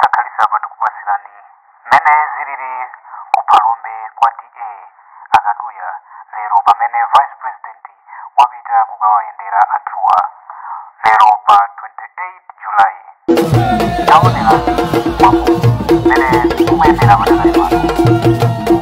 Posakhalitsa tikupasirani mmene zilili ku Phalombe kwa TA Akaduya lero pamene Vice President wapita kukawayendera anthuwa lero pa 28 July. Taonerani mwambo mmene ukuyendera padakali pano.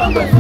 Hey!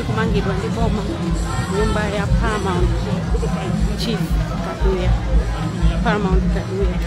Ikumangidwa ndi boma, nyumba ya Paramount Chief Kaduya, Paramount Kaduya.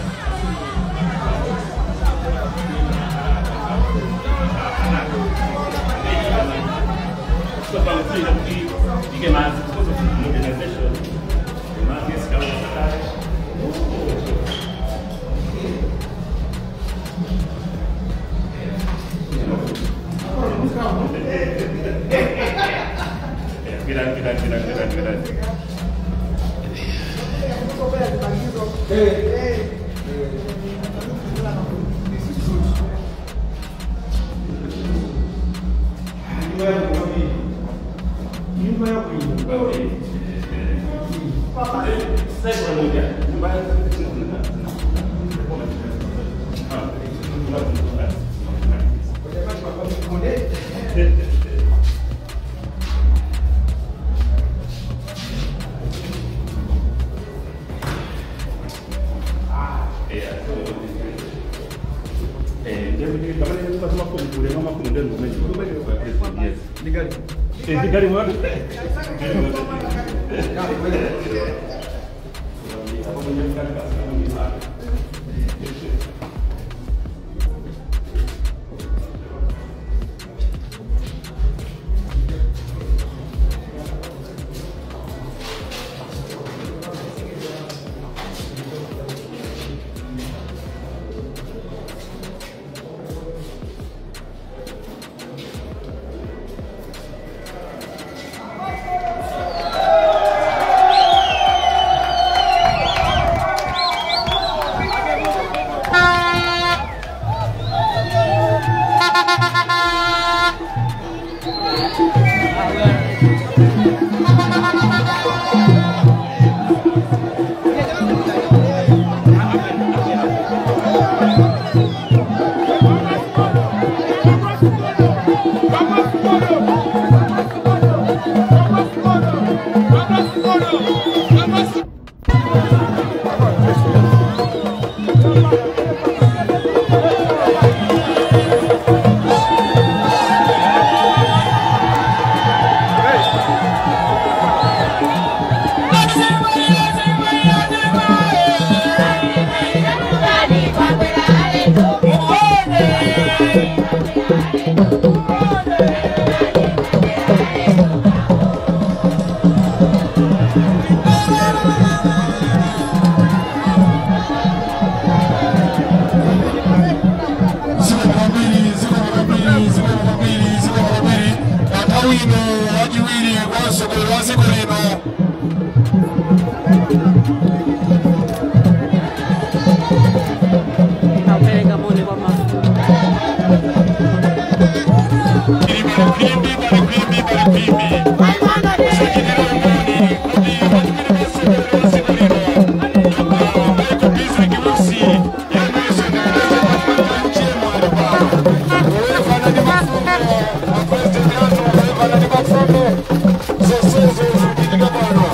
Nthawi ino wachiwiri kwa mtsogoleri wa dziko lino Akupereka moni kwa mafumu. Pali khwimbi, pali khwimbi, pali khwimbi. Kuchitira umboni kuti wachiwiri kwa mtsogoleri wa dziko lino Dr. Michael Bizwick Usi yemwenso ndi president wa MTM ali pano. Woyefana ndi mafumu, mapresident athu woyefana ndi mafumu, zonsezo zikuchitika pano.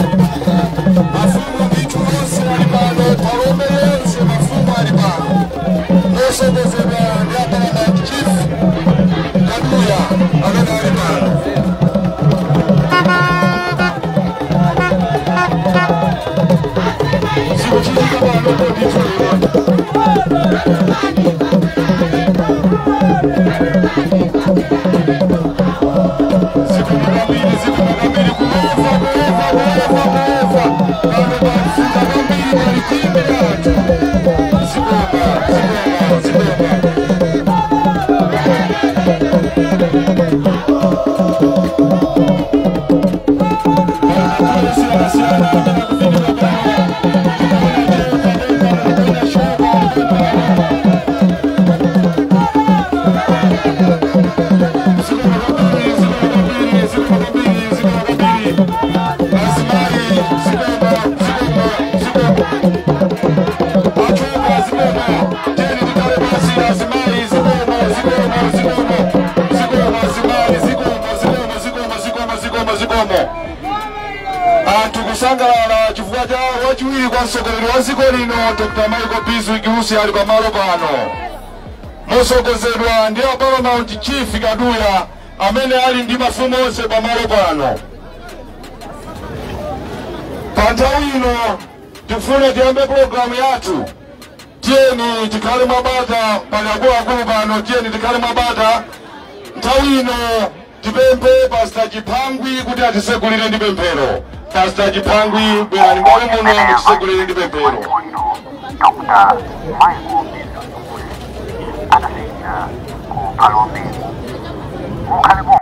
Mafumu ndithu onse ali pano, Phalombe yense mafumu ali pano. Osogozedwa ndi a Paramount Chief Kaduya amene ali pano. Zikuchitika pano ndithu lero. Zikumakambiri, zikumakambiri, kuova, kuova, kuova, kuova. Pano pakufuka kwambiri, pali khwimbi lathu. Zikoma, zikoma, zikoma. Siyana amene akufinika pano. Tikuona Jefa Bemba, tikuona Shoba Bemba. Zikoma kwambiri, zikoma kwambiri, zikoma kwambiri, zikoma kwambiri. Azimayi, zikoma, zikoma, zikoma. Achuka, zikoma. Tiyeni tikhale pansi, azimayi, zikoma, zikoma, zikoma. Zikoma, azimayi, zikoma, zikoma, zikoma, zikoma, zikoma, zikoma. Anthu kusangalala chifukwa cha wachiwiri kwa mtsogoleri wa dziko lino Dr. Michael Bizwick Usi ali pamalo pano, mosogozedwa ndi a Paramount Chief Kaduya amene ali ndi mafumu onse pamalo pano. Pa nthawi ino tifune tiyambe pulogalamu yathu. Tiyeni tikhale mwabata, pali akuluakulu pano, tiyeni tikhale mwabata. Nthawi ino tipemphe Pastor Chiphangwi kuti atisegulire ndi pemphero. Pastor Chiphangwi, bwerani mbali muno mutisegulire ndi pemphero. Lino Dr. Michael Bizwick Usi anafikira ku Phalombe. Mukhale.